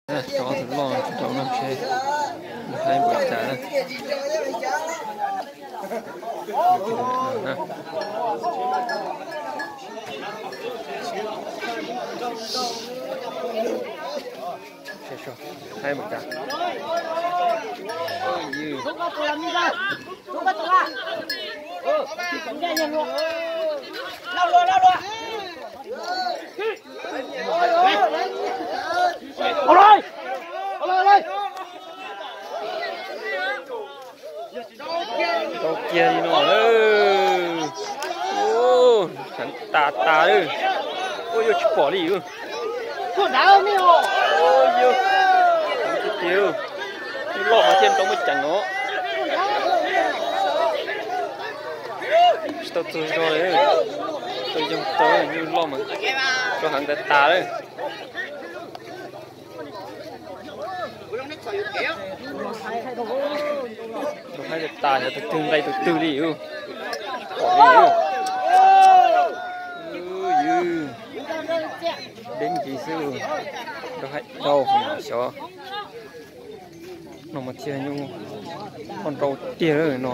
Tso tus loj tsis tau no seb nws haib npaum cas na. Haib npaum cas. Tau kiag li no. Heev tas tas lawm. Ua yuav tsis pom li. Heev tiag tiag. Loj mas thiaj tau muaj ceem no. Tsis tau txog zog li. Tau yoog tau nyuj loj mas tau heev tas tas lawm. Rau haib tas tas, yog tus twg nqe tus twg li. Pom li. Ywg, deb ntsis xwb. Rau haib dhau xyov. No mas thiaj nyuj loj nrau tiag no.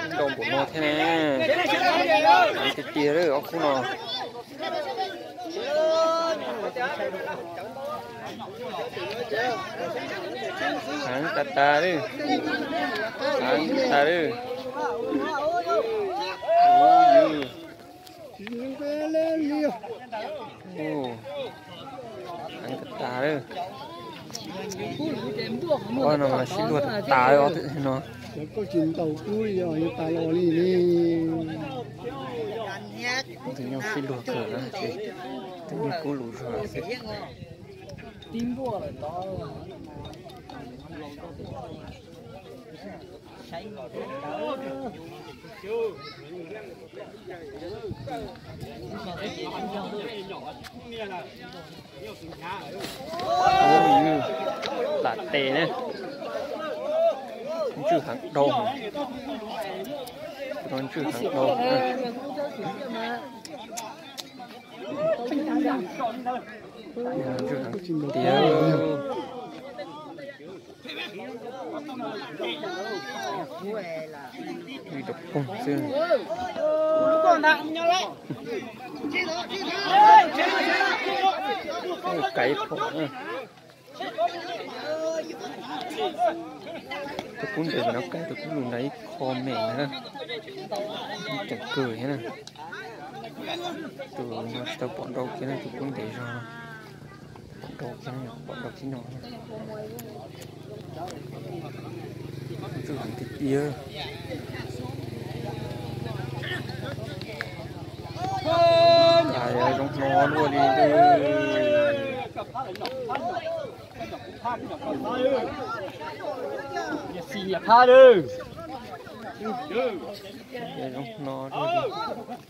Nrau npaum no thiab ne. Heev tiag tiag lawm ob khub no. Heev tas tas li. Heev tas tas li. Heev tas tas li. Ob no mas sib luag tas tas li ob no. Koj tsis ntaus kub li os, yuav tas los li ne. Tus nyuj sib luag kawg na, tus nyuj kub lus zog xwb. Lam tes ne. Ntswj heev dhau. Ntswj heev dhau. Ntswj heev tiag. Ib rau poog xwb. Kaiv phom na. Tus kub ntev no kaiv tus kub lus nrad ib qho meem na. Tseem kawg thiab na. Tus no tsis tau pom nrau kiag na, tus kub ntev zog no. Pom nrau kiag, pom nrau kiag no. Ntswj heev tiag tiag. Zoo hno luaj li. Zoo hno luaj li.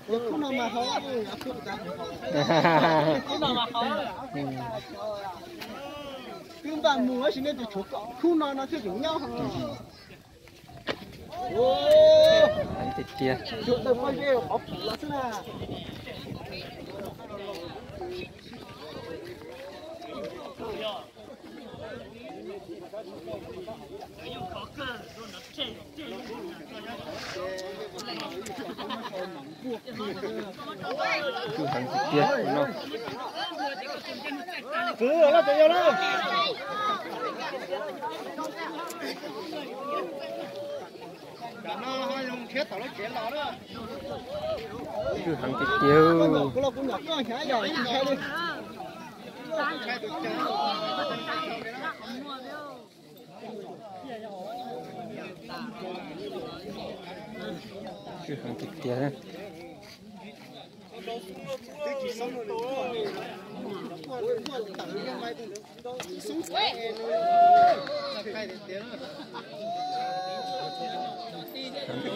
Khub no mas hauv, khub no mas hauv. Twb npaj mus tab sis nej tus tshuav kom khub no no thiaj tseem nyob hauv. Heev tiag tiag. Tshuav tawm poj ze qhov pum los xwb na. Ntswj heev tiag tiag no. Ntswj heev tiag tiag. Ntswj heev tiag tiag.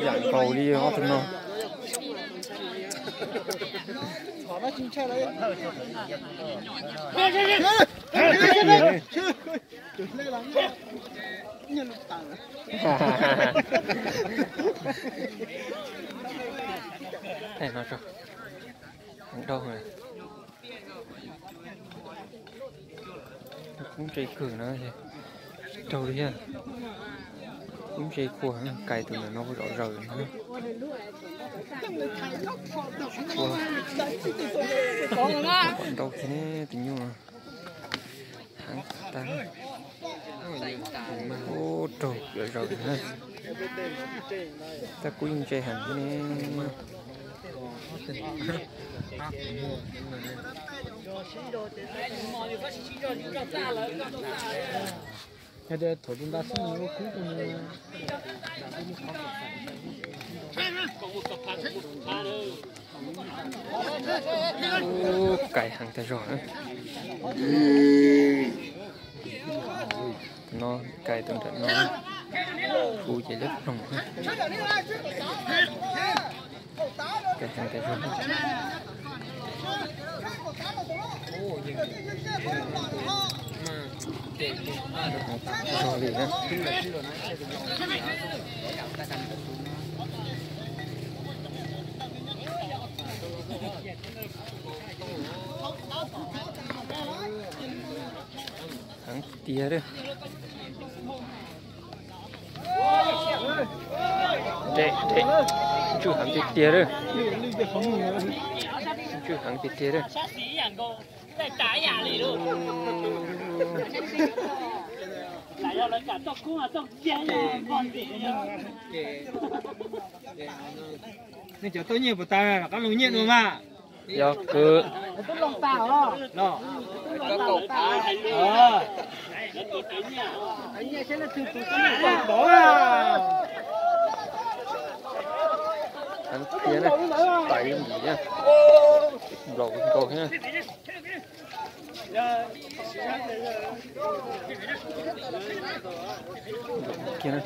Yam nkaus li ob tug no. No, heev dhau. Kub ntse kawg no, raug li thiab. Kub ntse khuav, kais tus ntawm no kuj zom zaws no. Pom nrau kiag tus nyuj. Heev tag. Ub, raug zom zaws na. Tab kuj yeej ntse heev ne. Thaum tus nta xwb nws ua kub rau nws. Ub, kais heev tag zog. No kais tus nram no, hu ces liab ploog. Kais heev tag zog. Zog li na. Heev tiag tiag. Ntsuj heev tiag tiag. Ntsuj heev tiag tiag. Nej cov tuaj nyiaj puas tas, rov qab los nyiaj dua mas. Yog kwv. Heev tiag na, pais li ntim na, nplaum nkaus thiab.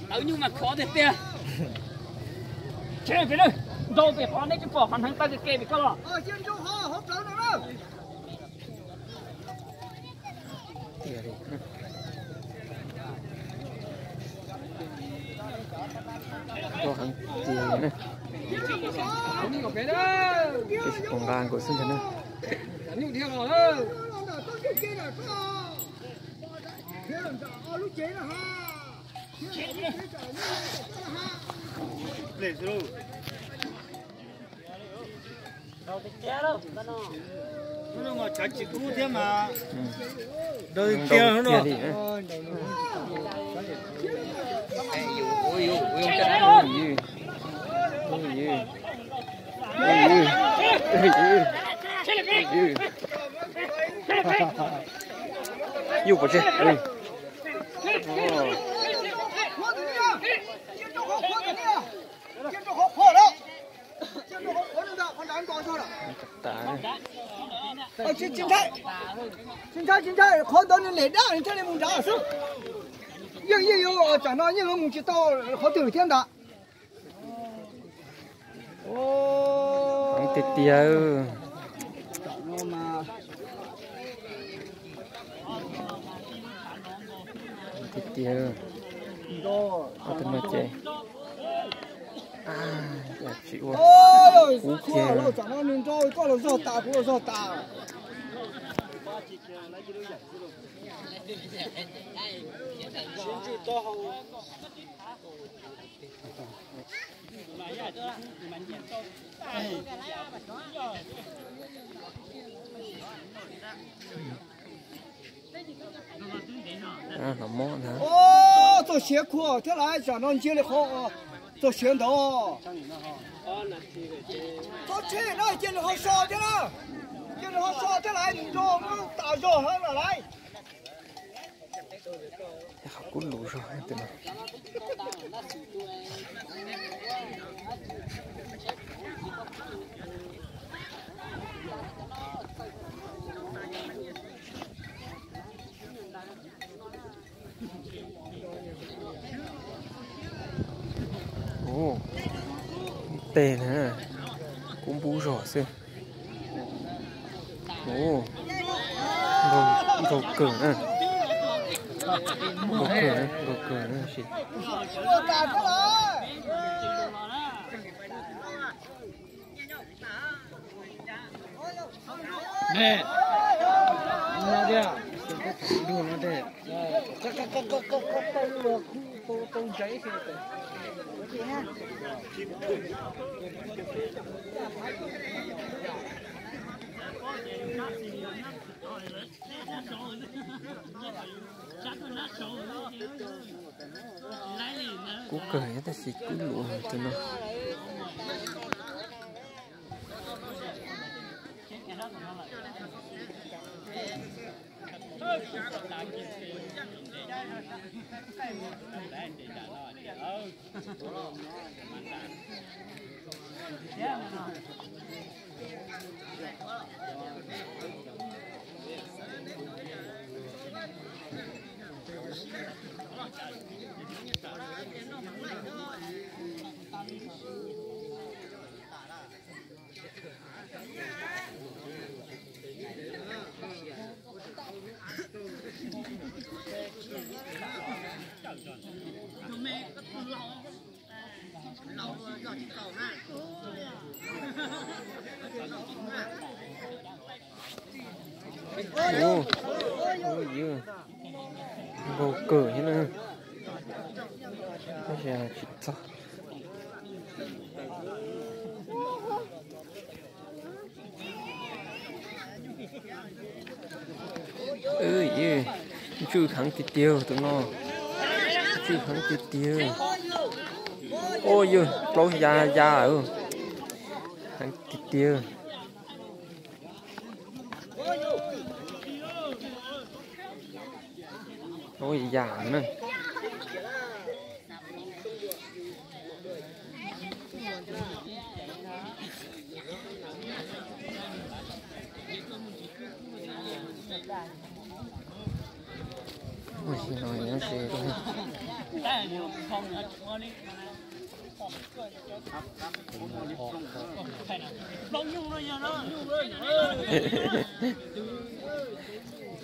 Tawv nyuj mas khov tiag tiag. Tsheb pem na, nrau pem qhov neb tsis pom qhov hneev taw ke ke pem koj los. Tiag li. Koj heev tiag li na. Tsis pom nqa nkaus xwb ntag na. Tsis kub thiab mas. Tiag li. Yus pov tseg. Tsis ntshai, tsis ntshai, qhov ntawd nws lem dab nws thiaj li mus nrad xwb. Yeej yeej yuav tsam no yeej yuav mus tsis tau qhov twg thiab ntag. Heev tiag tiag. Tiag tiag. Ob tug no ces tsis ua. Kub kiag. Tsam no nws nrau koj los zog tas kuv los zog tas. Los mob ntag. Txog siav khuam thiab lawm, tsam no ntsia li qhov txog siav ntawd. Txog tsheb no cia li ho so thiab na, cia li ho so thiab lawm, nrog tas zog heev lawm lauj. Qhov kub lus zog tus no. Ub, teg na, kub npub zog xwb. Ub, nkaus kawg na, nkaus kawg na, nkaus kawg na sis. Ne, no tiag, no tiag. Kub kawg tab sis kub luav tus no. Ub, ub, yog nkaus kawg thiab na. Tab sis tsis txog. Ntswj heev tiag tiag tus no. Ntswj heev tiag tiag. Ua yog plaub ya ya. Heev tiag tiag. Ua yam na. Ua si no yog se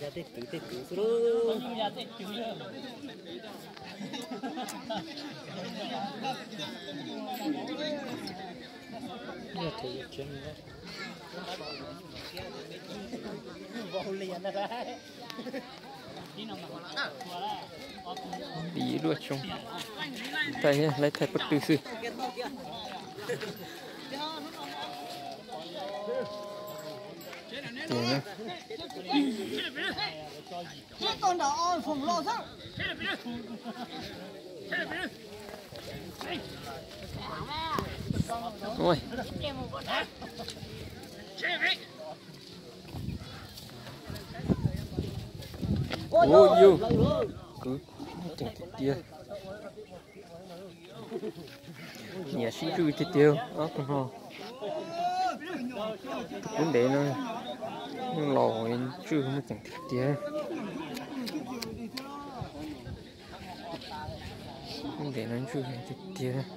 ya tej kwv tej kwv xwb lauj. Vim luaj tsoos, thaij, lawv thaij pob tw xwb. Tiag na. Ua, ua yus, kwv muaj ceem tiag tiag. Nyiam sib ntswj tiag tiag ob tug no. Lub ntev no, yeej laus ntswj muaj ceem tiag tiag. Lub ntev no ntswj tiag tiag.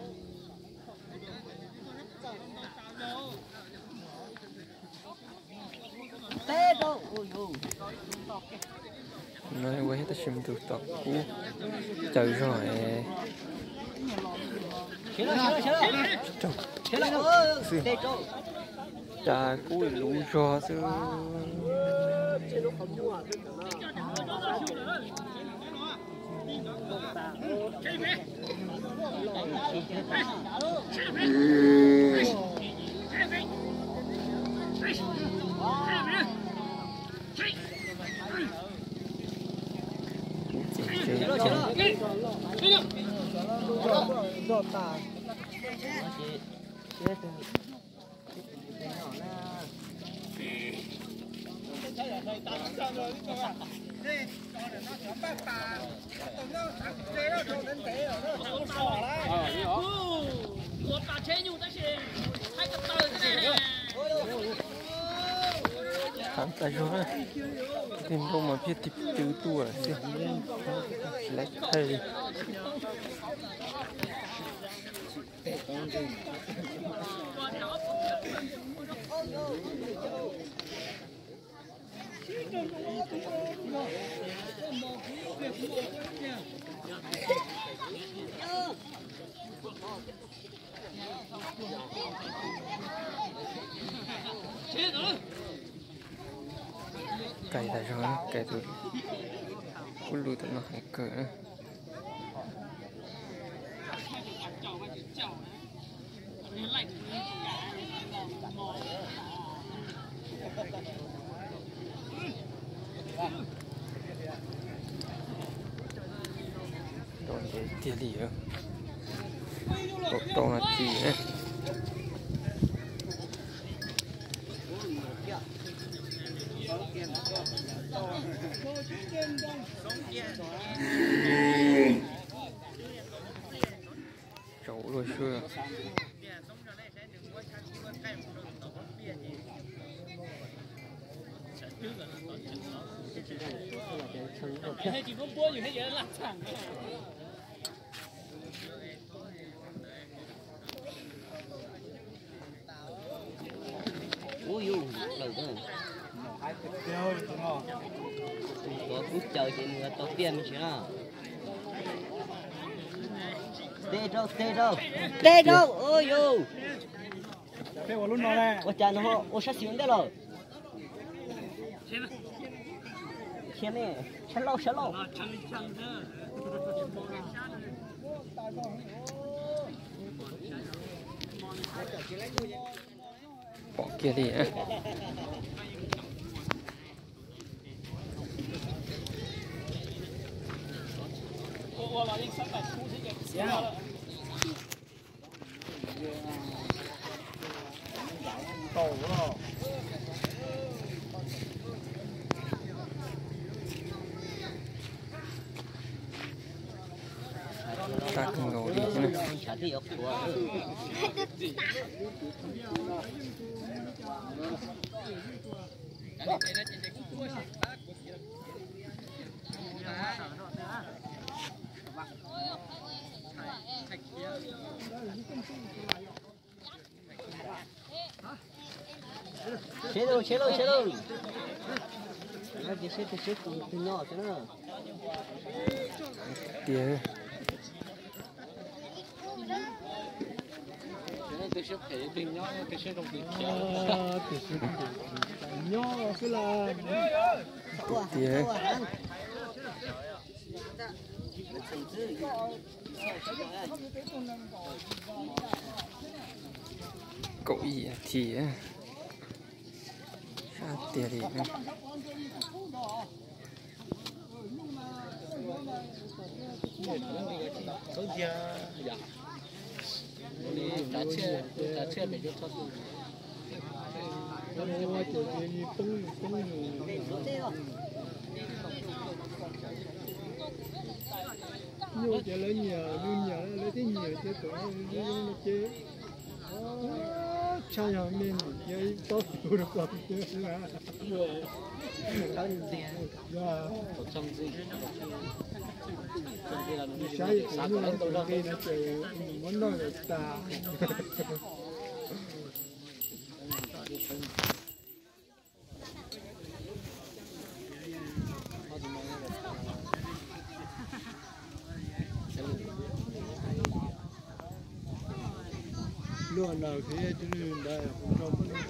No ua tab sis tus tom kub caws zog es tsis raug xwb. Cas kub luv zog xwb. Heev tas zog na, tej nplooj mas pheej tig pw tuaj xwb, tsis laib thaij li. Kais tas zog, kais tus kub lug tom no heev kawg. Rau ntev tiag li, kaum rau nas this na. Tsaus luaj xwb. Ub yus plaws, kub caws ces nws tau tiaj me ntsis na. Teb rau, teb rau. Teb rau, ub yus. Ua cas no ua sab xis ua ntej lawm? Khiav ne, sab laug, sab laug. Pom kiag li. Tag kawg nkaus li thiab na. Seb lauj, seb lauj, seb lauj. Ces seb tus seb tus twg nyob xwb na. Tiag. Tus seb phem twg nyob, tus seb zoo twg khiav. Tus seb phem nyob xwb las. Tiag. Kaum ib nas this, sab tiag li. Nyuj ces lawv nyiam, nws nyiam lawv thiaj nyiam ces kom no ces tshaj yog me nyuam ces ib pob tu rau kom tiag. Saib tus nyuj no ces muab noj lawm tas. Luag laus thiab tus ntawd kuv tso mus.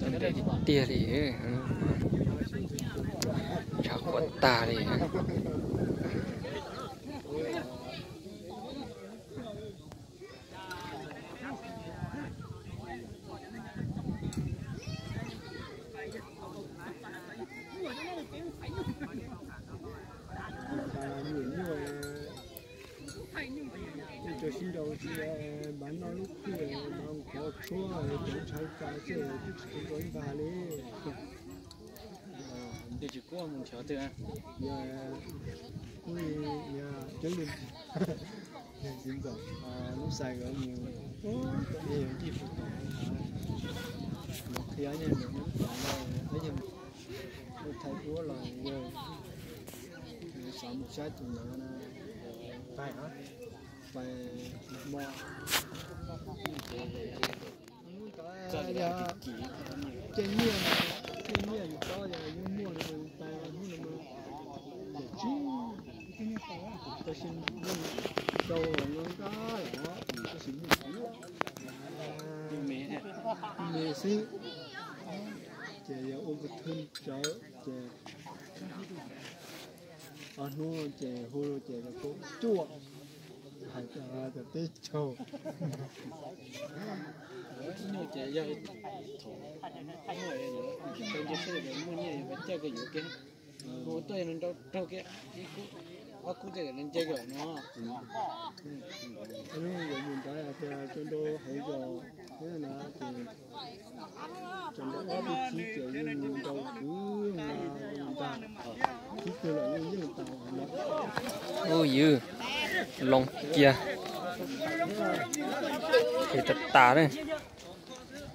Ntev tiag li, ntshav quav tag li. Cov sib nraus tsis npav noj lub kwj, npav qhov tshuab, cov ntshav tsa xwb twb tsis tau nrog ib npag li. Nws tsis kuaj mus nrhiav twg? Kuj coob li txiv ntxawm lub xais nkawd mus, yog ncij fu tom, mus qhia nyab mus ub tom no, yog mus thaij duab los yog xav mus saib tus no na, pais mo. Hnub ntawd yog cej nyiaj, cej nyiaj yus paub yog yus muaj no, pais hnub no yawm tsib, tab sis yeej rau no nqab los tab sis yeej me xwb, ces yog ua kua thwj tsawv ces ob hnub ces hu ces los kaum cuaj, hais tias teb chaws. Nyuj ces yog thaum muaj, tsis tau nce seb muaj nyiaj yuav caij kiag yuav kiag. Kuv tuaj yog nws nrau raug kiag ib kub, ob kub tej nws nce kiag no. Hnub yuav mus ntawd tias cov nrau hauv zos thiab na, ces cov nrau ob tug txiv ces yeej nrau kwv ntag, tib tug los yeej yeej tau lawm. Ub ywg, loo kiag, khiav tas tas na,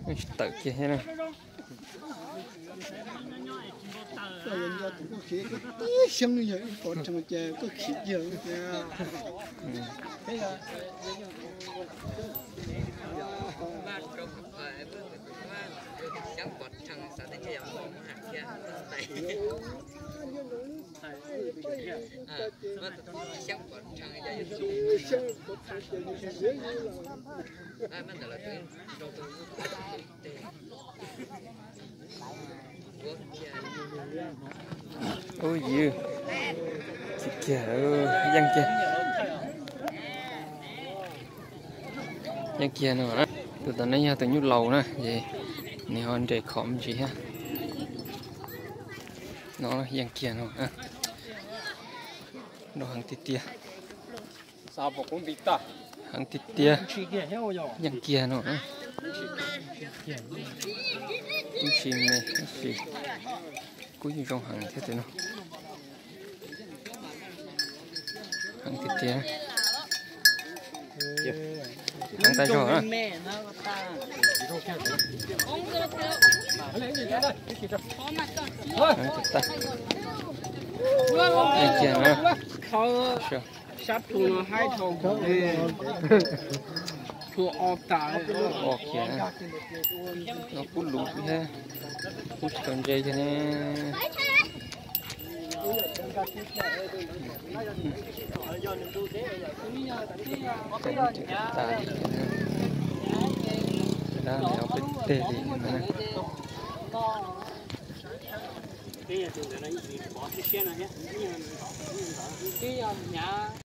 tsis tawm kiag thiab na. Koj yuav nco tus koj khiav koj tib xyoob yog ib pov rhees ces koj khiav kiag thiab. Ub ywg, txiv kiag, yeej kiag. Yeej kiag no, tus tom no yog tus nyuj laus na, ces nws ho nres khov me ntsis thiab. No yeej kiag no, nrau heev tiag tiag. Heev tiag tiag, yeej kiag no. Ib ntsis me tab sis kuj yeej zoo heev thiab tus no. Heev tiag tiag, heev tas zog na. Heev tas tas. Yeej kiag na. Sab plhu no haib dhau plhu o tas. O kiag, no kub luv thiab, kub tsis tau ntse kiag ne. Cov no ces tas li, dab no peb teg li no na.